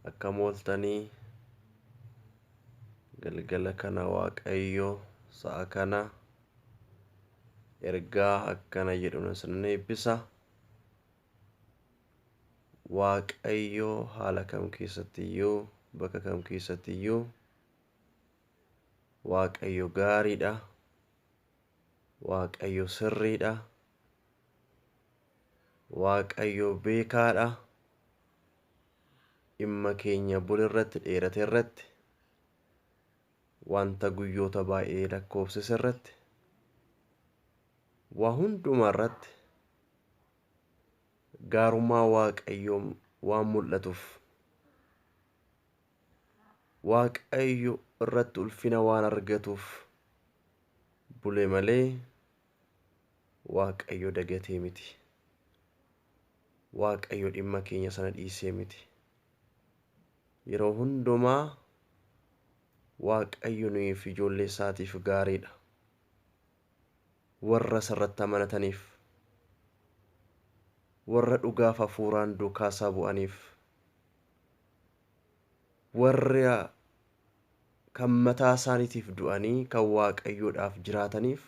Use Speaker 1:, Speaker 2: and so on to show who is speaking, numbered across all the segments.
Speaker 1: Akkam ooltanii galgala kana Waaqayyo sa'a kana ergaa akkana jedhu isin eebbisa. Waaqayyo haala kam keessattiyyuu bakka kam keessattiyyuu Waaqayyo gaariidha. Waaqayyo sirriidha. Waaqayyo beekaadha. Dhimma keenya bul irratti dheerate irratti wanta guyyoota baay'ee lakkoofsise irratti waa hundumaa irratti gaarummaa Waaqayyoo waan mul'atuuf Waaqayyo irratti ulfina waan argatuuf bule malee Waaqayyo dagatee miti. Waaqayyo dhimma keenya sana dhiisee miti. Yeroo hundumaa Waaqayyo nuyiif ijoollee isaatiif gaariidha. Warra isarratti amanataniif, warra dhugaaf hafuuraan duukaa isaa bu'aniif, warra kan mataa isaaniitiif du'anii kan Waaqayyoodhaaf jiraataniif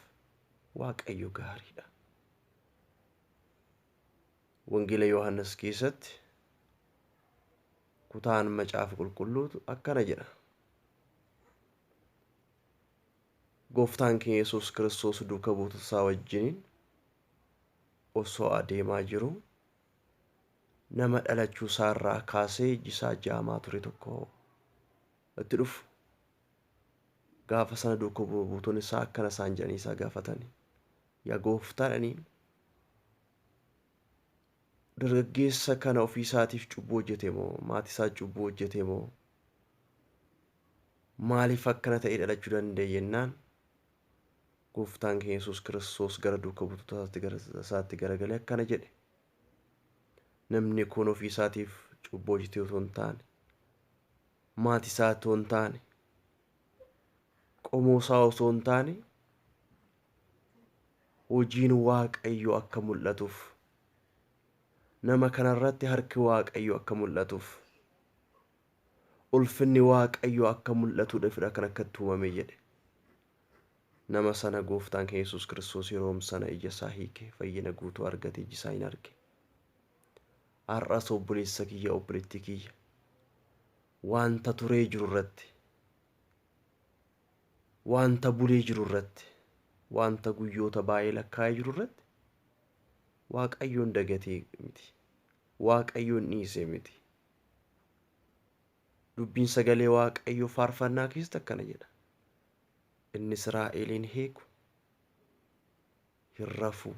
Speaker 1: Waaqayyo gaariidha. Wangeela Yohaannis keessatti kutaan macaafa qulqulluutu akkana jedha. Gooftaan keenya Yesuus Kiristoos duuka buutota isaa wajjiniin osoo adeemaa jiru nama dhalachuu isaa irraa kaasee iji isaa jaamaa ture tokko itti dhufu. Gaafa sana duuka buutonni isaa akkana isaan jedhanii isaa gaafatani. Yaa gooftaa jedhaniin dargaggeessa kana ofii isaatiif cubbuu hojjete moo maatii isaa cubbuu hojjete moo maaliif akkana ta'ee dhalachuu danda'e jennaan gooftaan keenya Yesuus Kiristoos gara duuka buutota isaatti garagalee akkana jedhe. Namni kun ofii isaatiif cubbuu hojjetee otoo hin taane, maatii isaa otoo hin taane, qomoo isaa osoo hin taane, hojiin Waaqayyoo akka mul'atuuf, nama kanarratti harki Waaqayyoo akka mul'atuuf, ulfinni Waaqayyoo akka mul'atuudhaafidha kan akkatti uumame jedhe. Nama sana gooftaan keenya Yesuus Kiristoos yeroom sana ija isaa hiike fayyina guutuu argate iji isaa hin arge. Har'as obboleessa kiyya obboleettii kiyya wanta turee jiru irratti wanta bulee jiru irratti wanta guyyoota baay'ee lakkaa'ee jiru irratti Waaqayyoon dagatee miti. Waaqayyoon dhiisee miti. Dubbiin sagalee Waaqayyoo faarfannaa keessatti akkana jedha. Inni Israa'eliin eegu hin rafu,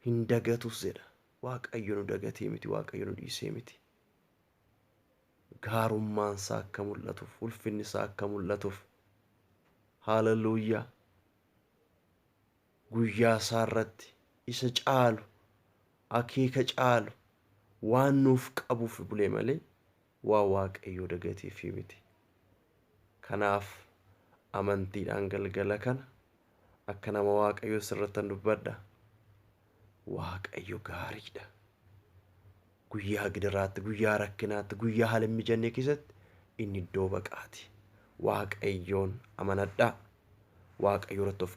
Speaker 1: hin dagatus jedha. Waaqayyo nu dagatee miti, Waaqayyo nu dhiisee miti. Gaarummaan isaa akka mul'atuuf, ulfinni isaa akka mul'atuuf. Haaleluyyaa. Guyyaa isaa irratti isa caalu, akeeka caalu waan nuuf qabuuf bule malee waan Waaqayyoo dagateefii miti. Kanaaf amantiidhaan galgala kana akka nama Waaqayyoo sirrattan dubbadha. Waaqayyo gaariidha. Guyyaa gidiraatti, guyyaa rakkinaatti, guyyaa haala hin mijannee keessatti inni iddoo baqaati. Waaqayyoon amanadhaa. Waaqayyo irratti of